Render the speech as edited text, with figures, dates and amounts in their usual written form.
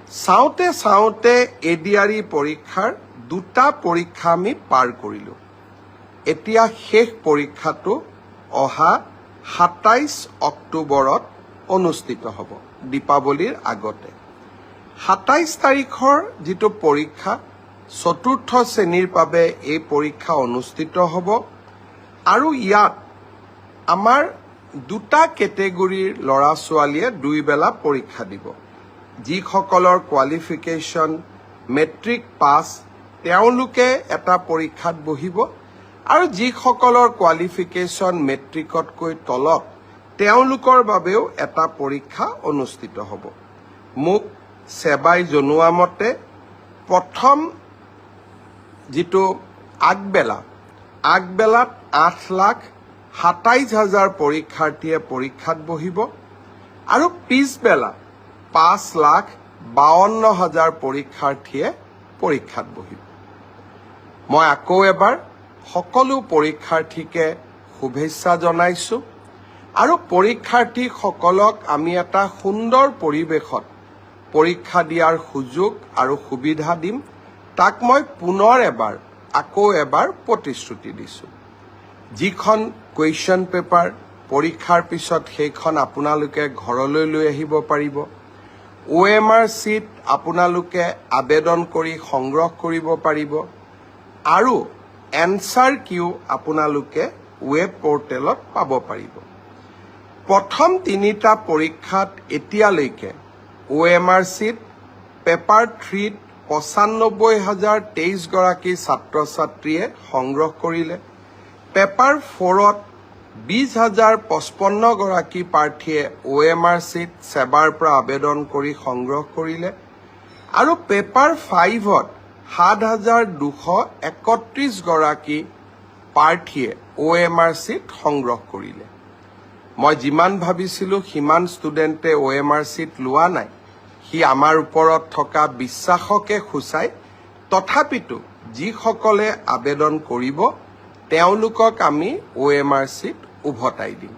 চাওঁতে চাওঁতে এডিআৰই পৰীক্ষাৰ দুটা পৰীক্ষা আমি পাৰ কৰিলোঁ। এতিয়া শেষ পৰীক্ষাটো অহা 27 অক্টোবৰত অনুষ্ঠিত হ'ব, দীপাৱলীৰ আগতে। 27 তাৰিখৰ যিটো পৰীক্ষা, চতুৰ্থ শ্ৰেণীৰ বাবে এই পৰীক্ষা অনুষ্ঠিত হ'ব আৰু ইয়াত আমাৰ দুটা কেটেগৰীৰ ল'ৰা ছোৱালীয়ে দুই বেলা পৰীক্ষা দিব। যিসকলৰ কোৱালিফিকেশ্যন মেট্ৰিক পাছ, তেওঁলোকে এটা পৰীক্ষাত বহিব আৰু যিসকলৰ কোৱালিফিকেশ্যন মেট্ৰিকতকৈ তলত, তেওঁলোকৰ বাবেও এটা পৰীক্ষা অনুষ্ঠিত হ'ব। মোক ছেবাই জনোৱা মতে প্ৰথম যিটো আগবেলা, আগবেলাত 8,27,000 পৰীক্ষাৰ্থীয়ে পৰীক্ষাত বহিব আৰু পিছবেলা 5,52,000 পৰীক্ষাৰ্থীয়ে পৰীক্ষাত বহিব। মই আকৌ এবাৰ সকলো পৰীক্ষাৰ্থীকে শুভেচ্ছা জনাইছোঁ আৰু পৰীক্ষাৰ্থীসকলক আমি এটা সুন্দৰ পৰিৱেশত পৰীক্ষা দিয়াৰ সুযোগ আৰু সুবিধা দিম, তাক মই পুনৰ এবাৰ আকৌ এবাৰ প্ৰতিশ্ৰুতি দিছোঁ। যিখন কুৱেশ্যন পেপাৰ, পৰীক্ষাৰ পিছত সেইখন আপোনালোকে ঘৰলৈ লৈ আহিব পাৰিব। অ'এমআৰ শ্বীট আপোনালোকে আবেদন কৰি সংগ্ৰহ কৰিব পাৰিব আৰু এনচাৰ কিউ আপোনালোকে ৱেব পৰ্টেলত পাব পাৰিব। প্ৰথম তিনিটা পৰীক্ষাত এতিয়ালৈকে অ'এমআৰ শ্বীট পেপাৰ 3ত 95,023 গৰাকী ছাত্ৰ ছাত্ৰীয়ে সংগ্ৰহ কৰিলে। পেপাৰ 4ত 20,055 গৰাকী প্ৰাৰ্থীয়ে অ'এমআৰ শ্বীট ছেবাৰ পৰা আবেদন কৰি সংগ্ৰহ কৰিলে আৰু পেপাৰ 5ত 7231 গৰাকী প্ৰাৰ্থীয়ে অ'এমআৰ শ্বীট সংগ্ৰহ কৰিলে। মই যিমান ভাবিছিলোঁ সিমান ষ্টুডেণ্টে অ'এমআৰ শ্বীট লোৱা নাই, সি আমাৰ ওপৰত থকা বিশ্বাসকে সূচায়। তথাপিতো যিসকলে আবেদন কৰিব, তেওঁলোকক আমি অ'এমআৰ শ্বীট উভতাই দিম।